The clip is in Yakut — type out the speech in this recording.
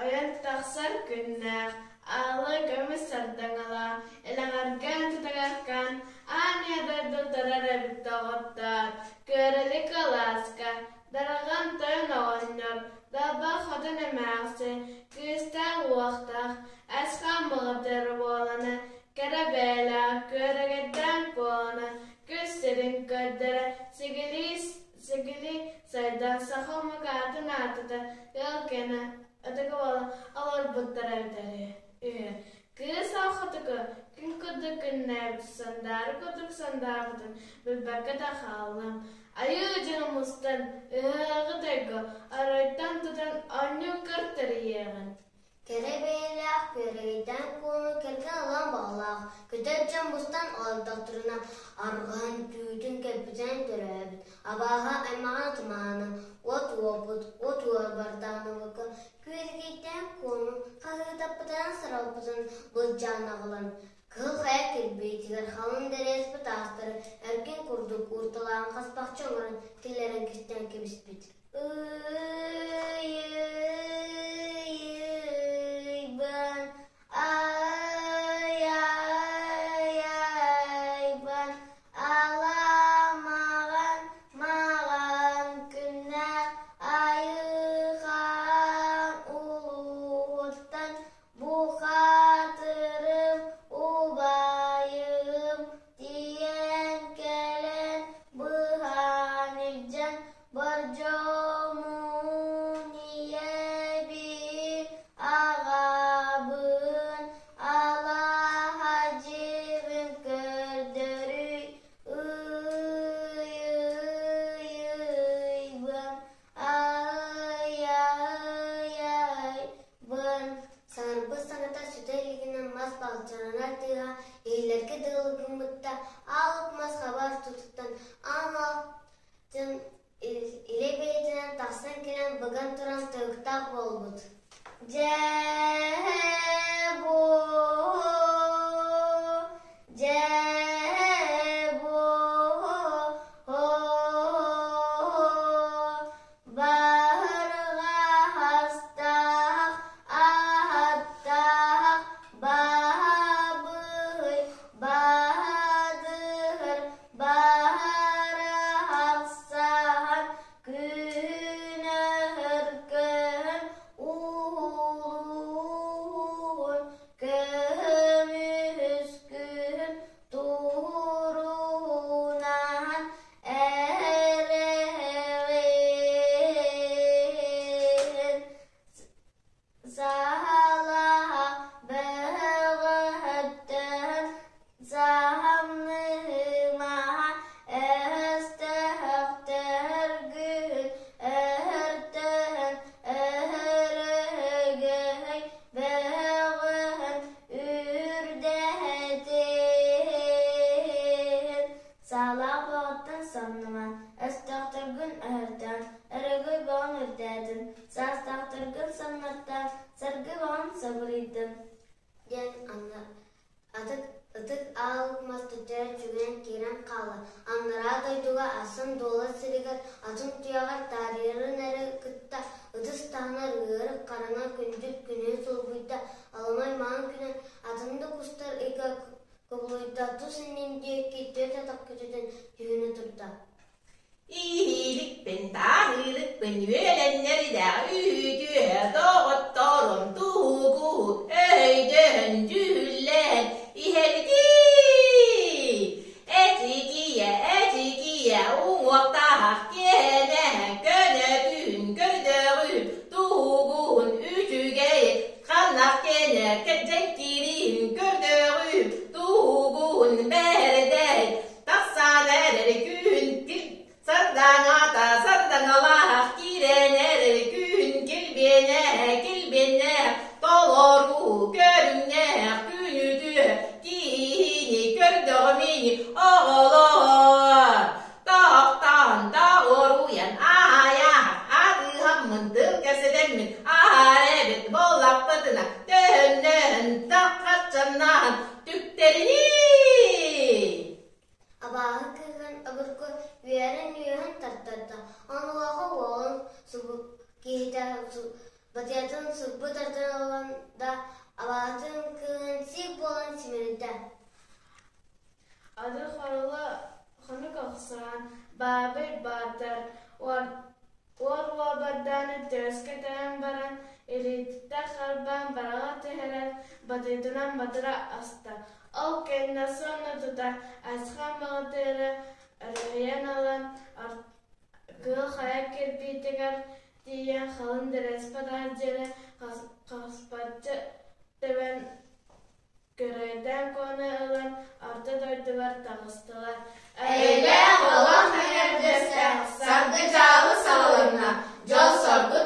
Ойон тахсар күннээх, аалы көмүс сардаҥалаах, элэҕэргээн тутагаркаан, аан ийэ дойду турар эбит доҕоттоор, Күөрэли кылааска, Дараҕан тойон оҕонньор, Далбар хотун эмээхсин, кыыстаах уохтаах, Эсхаан баҕатыр буолана, кэрэ бэйэлээх күөрэгэйдээн куолана, күс сирин көрдөрө, сигилии сигили сайдан саха омук аатын аатата, ыал кэнэ ытык уола олорбуттара эбитэ үһү. Кыыс аахатыка күн курдук күннээбит, сандаары курдук сандаабытын билбэккэ да хааллым. Айыы дьоно мустан, ыһыаҕы тойго оройуттан тутан оонньуу көр тэрийиэҕин. Кэрэ бэйэлээх күөрэгэйдээн куону кэргэн ылан баҕалаах, көтөр дьон мустан олордохторуна арҕаһын түүтүн кэлбитинэн төрөөбүт, абааһы аймаҕын атымааны, уот уопут, уот уорбардааныбыкка күөрэгэйдээн куону хаһыытаппытынан саралпытын былдьаан аҕалан, Кыһыл Хайа кирбиитигэр халыҥ дэриэспэ таастары эркин курдук уурталаан хаспахчы оҥорон киллэрэн кистээн кэбиспит. Ый-ый-ыйбын, ай-ай-айбын, аламаҕан маҕан күннээх айыхаан улууһуттан Бухатырым, убайым тиийэн кэлэн быһан илдьэн бордьомун ийэбин, аҕабын, алаһа дьиэбин көрдөрүй, ый-ый-ыйбын, Ай-ай-айбын Саҥарбыт саҥата сүтэ илигинэ мас балчыранар тыаһа иһиллэргэ дылы гыммытта, аалык мас хаба ортотуттан аан алтын илэ бэйэтинэн тахсан кэлэн быган туран тойуктаах буолбут. Дьэ бу дьэ бу Баһырҕаһастаах аһаттаах баһабыһый баһадыһыр баһарахсаһан күнөһөркөһөн уһулуһун көмүскүһүн турунаһан эрэһэҕин саһалаһа бөҕөһөттөһөн саһамныһымаһа өһөстөһөхтөһөргүһүн өһөртөһөн өһөрөһөгөһөй бөҕөһөн үрдэһэтин Саалаах бөҕөттөн самныман, өстөөхтөргүн өһөртөөн, өрөгөй бөҕөн үрдээтин, саастаахтаргын самнартаан, саргы бөҕөн сабырыйдын диэн ытык, ытык аал мас төттөрү чүгүнэн киирэн хаалла. Анараа дойдуга асан дуола сиригэр атын туйаҕар таарыйарын эрэ кытта ытыс таһынар ыарык хараҥа күндүл күнү солбуйда, аламай маҥан күнэ атыннык устар ыйга Кубулуйда тус иннин диэки түөрт атах көтүтэн түһүнэ турда. Ииликпин, тааһыылыкпын үөлэннэрдээх үүтүө доҕотторум туһугу өйдөһөн дьүүллэһэн иһэбитий. Этикийэ, этикийэ уҥуохтаах киэнэ көнөтүн көрдөҕүн туһугун үчүгэй Ханна кэнэ кэдьэҥкириин көрдөҕү тугун бэрдэй тахсан эрэр күн сардаҥата сардаҥалаах киирэн эрэр күн килбиэнэ килбиэнэ толору көрүҥнээх күнүтүө киһини көрдөҕүм ини оҕолоор Тохтоон тоҕуоруйан аайаах атыыһаммын тыл кэпсэтэммин аһаар эбит буоллахпытына төһөннөһөн таххаччаннаһан түктэриний Абааһы кыыһын обургу үөрэн үөһэн тартарда, онуоха уолун субу киһитэ. Батыйатын сылбы тардан ылан да, абаҕатын кыыһын сиик буолан симэлийдэ. Ады Хорула хонук охсуһан, Баабый Баатыр уор уобардаан түөскэ тэбэн баран, илиититтэн харбаан бараҕа түһэрэн, батыйатынан батыра аста. Ол кэннэ сонно тута Айысхан баҕатыыры өрүһүйэн ылан, Кыыл Хайа кирбиитигэр тиийэн халыҥ дэрэспэ таһар диэри хаспаччы тэбэн Көрөйдөөн Куону ылан орто дойдугар таҕыстылар. Эйэлээх олох эҥэрдэстэ, саргы-дьаалы саҕаланна, дьол-соргу.